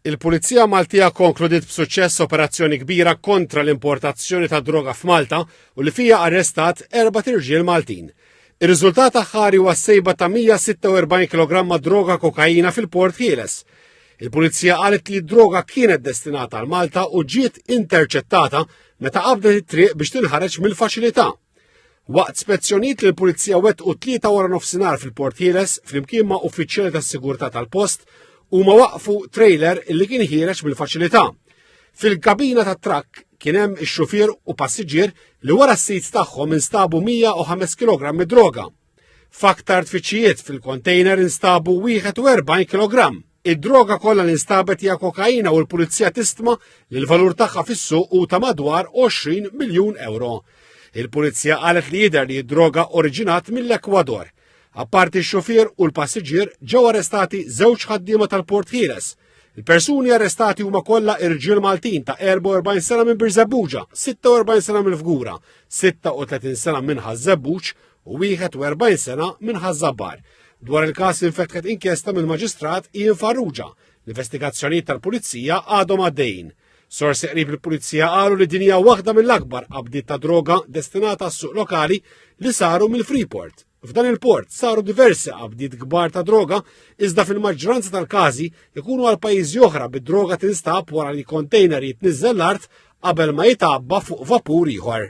Il-Pulizija Maltija konkludiet b'suċċess operazzjoni kbira kontra l-importazzjoni ta' droga f'Malta u li fija arrestat erba' tirġiel Maltin. Ir-riżultat aħħari huwa sejba ta' 146 kg droga kokaina fil-Port Ħieles. Il-Pulizija qalet li d-droga kienet destinata għal Malta u ġiet interċettata meta qabdet it-triq biex tinħareġ mill-faċilità. Waqt spezzjonijiet li l-Pulizija wettqu tlieta wara nofsinhar fil-Port Ħieles flimkien ma' uffiċjali tas-sigurtà tal-post huma waqfu trailer li kien ħiereġ mill-faċilità. Fil-kabina tat-trakk kien hemm ix-xufier u passiġġier li wara s-sit tagħhom instabu 105 kg droga. F'aktar tfittxijiet fil-kontejner instabu 41 kg. Id-droga kollha li nstabet hija kokaina u l-pulizija tistma li l-valur tagħha fis-suq hu ta' madwar 20 miljun euro. Il-pulizija qalet li jidher li d-droga oriġinat mill-Ekwador. Apparti x-xufier u l-passiġġier ġew arrestati żewġ ħaddiema tal-Port Ħieles. Il-persuni arrestati huma kollha irġiel Maltin ta' 44 sena minn Birżebbuġa, 46 sena mill-Fgura, 36 sena minn Ħaż-Żebbuġ u 41 sena minn Ħaż-Żabbar. Dwar il-każ infetħet inkjesta mill-Maġistrat Ian Farrugia. L-investigazzjonijiet tal-Pulizija għadhom għaddejjin. Sorsi qrib il-Pulizija qalu li din hija waħda mill-akbar qabdiet ta' droga destinata għas-suq lokali li saru mill-Freeport. F'dan il-port saru diversi qabdiet kbar ta' droga iżda fil-maġġoranza tal-każi ikunu għal pajjiżi oħra bid-droga tinstab wara li kontejner jitniżżel l-art qabel ma jitgħabba fuq vapur ieħor.